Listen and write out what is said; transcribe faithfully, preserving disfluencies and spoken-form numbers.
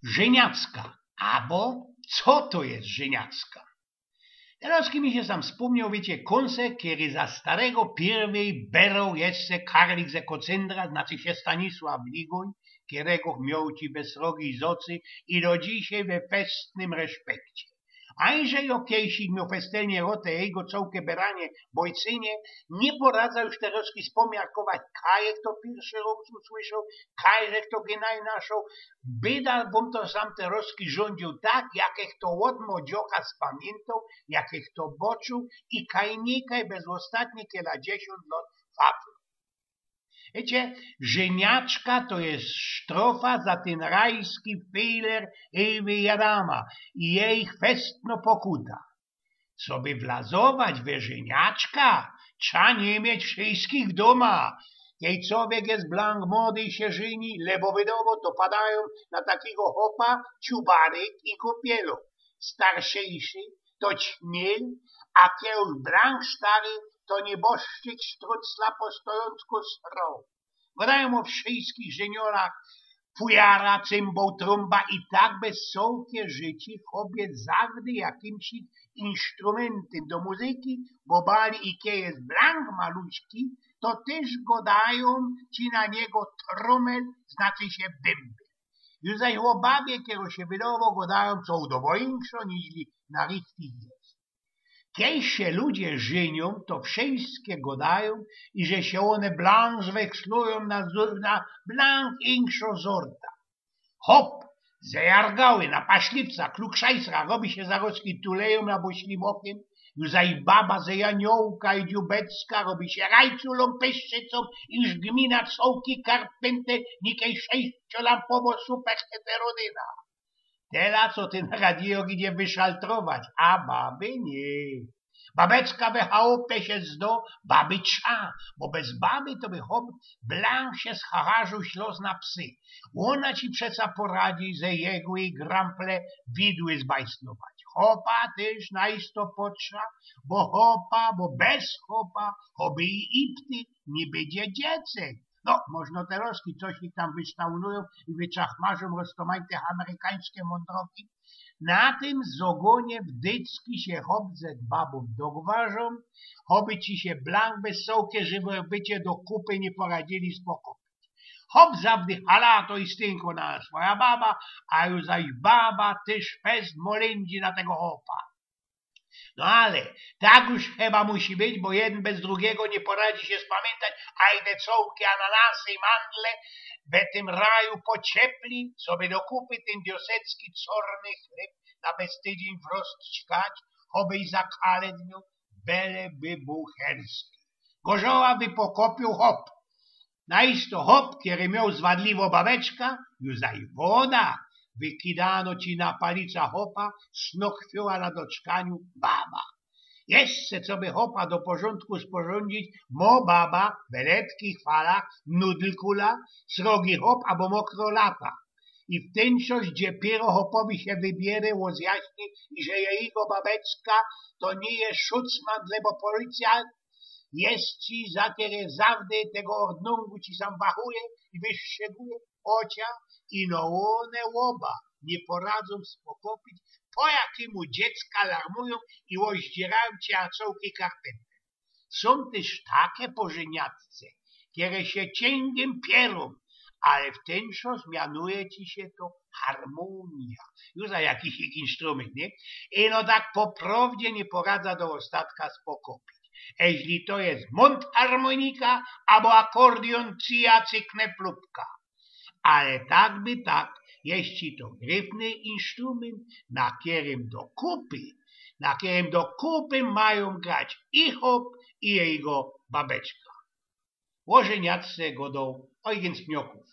Żyniacka, abo co to je żyniacka? Terŏzki mi sie sam spōmniŏł, wiycie, kōnsek, kery za starego piyrwyj beroł jeszcze karlik ze Kocyndra, znaczy sie Stanisław Ligōń, kerego miołci bez srogi i zocy i do dzisiej we festnym reszpekcie. Ańże jo kejsik mioł festelnie rŏd te jego cołke beranie bojcynie, niy poradzã już terŏzki spōmiarkować, kaj żech to piyrszy rŏz usłyszoł, kaj żech to gynaj naszoł. Byda wōm to sam terŏzki rzōndziōł tak, jak żech to ôd młodzioka spamiyntōł, jak żech to boczuł i kaj nikaj bez ôstatnie kela dziesiōnt lŏt fafloł. Wiycie, żyniaczka to je sztrofa za tyn rajski fejler Ewy i Adama i jeji festno pokuta. Coby wlazować we żyniaczka, trza niy mieć wszyjskich dōma. Kej cowiek je blank młody i sie żyni, lebo wydowo to padajōm na takigo chopa ciubaryk i kōpielōn. Starszejszy to ćmiel, a kej już blank stary, to niyboszczyk sztrucla po stojącku sroł. Gŏdajōm ô wszyjskich żyniolach: fujara, cymboł, trōmba i tak bez cołkie życie chop je zawdy jakimś insztrumeńtym do muzyki, bo bali i kej je blank maluśki, to tyż gŏdajōm ci na niego trōmel, znaczy sie dymby. Już zaś ô babie, kerŏ sie wydowo, gŏdajōm, co udowo inkszo, niźli na richtig je. Kej sie ludzie żyniōm, to wszyjske gŏdajōm, iże sie ône blank zwekslujōm na, na blank inkszŏ zorta. Chop zejargały, na paszliwca, klukszajsra, robi sie zarŏzki tulejōm abo ślimokym, już zaś baba zejaniołka i dziubecka, robi sie rajculōm, pyszczycōm i już gmina cołki Karpynty, nikej sześciolampowo super heterodyna. Tela, co tyn radiok idzie wyszaltrować, a baby niy. Babeczka we chałupie sie zdo, baby trza, bo bez baby to by chop blank sie scharził ślos na psy. Ôna ci przeca poradzi ze jego i grample widły zbajsnować. Chopa tyż na isto potrza, bo chopa, bo bez chopa, choby i ipty niy bydzie dziecek. No, możno terŏzki coś ich tam wysztaunujōm i wyczachmarzōm roztōmajte amerykańske mōndroki. Na tym zogōnie wdycki sie chop ze babōm dogwarzōm, choby ci sie blank bez cołkie żywe bycie do kupy niy poradzili spokopić. Chop zawdy halato i stynkŏ na swoja baba, a już zaś baba tyż fest molyndzi na tego chopa. No ale tak już chyba musi być, bo jedyn bez drugigo niy poradzi sie spamiyntać, a i te cołki ananasy i mandle we tym raju pociepli sobie do kupy tyn wiosecki corny chlyb na bez tydziyń wrost ćkać, choby i za kalydniu bele by bōł herski. Gorzała by pokopiōł chop. Na isto chop, kery mioł zwadliwo babeczka, już zaś woda, wykidano ci na palica chopa, snochwiła na doczkaniu baba. Jeszcze, coby chopa do porzōndku sporządzić, mo baba, beletki, chwala, nudlkula, srogi chop abo mokro lata. I w tyn czŏs, gdzie pierŏ chopowi sie wybiere, ôzjaśni, iże jego babeczka to niy je szucman, lebo policjant, jeszcze za kery zawdy tego ordnungu ci sam wachuje i wystrzeguje, chociaż ino ône ôba niy poradzōm spokopić, po jakimu dziecka larmujōm i ôździerajōm ci na cołki Karpynty. Sōm tyż take pożyniacce, kere sie ciyngiym pierōm, ale w tyn czŏs mianuje ci sie to harmōnija. Już za jakiś insztrumynt, niy? I no tak po prŏwdzie niy poradza do ôstatka spokopić, eźli to je mōndharmōnika abo akordiōn, cija cy kneplupka. Ale tak by tak, jeszcze to gryfny insztrumynt, na kerym do kupy, na kerym do kupy majōm grać i chop, i jego babeczka. Ô żyniacce gŏdoł Ojgyn Smiokōw.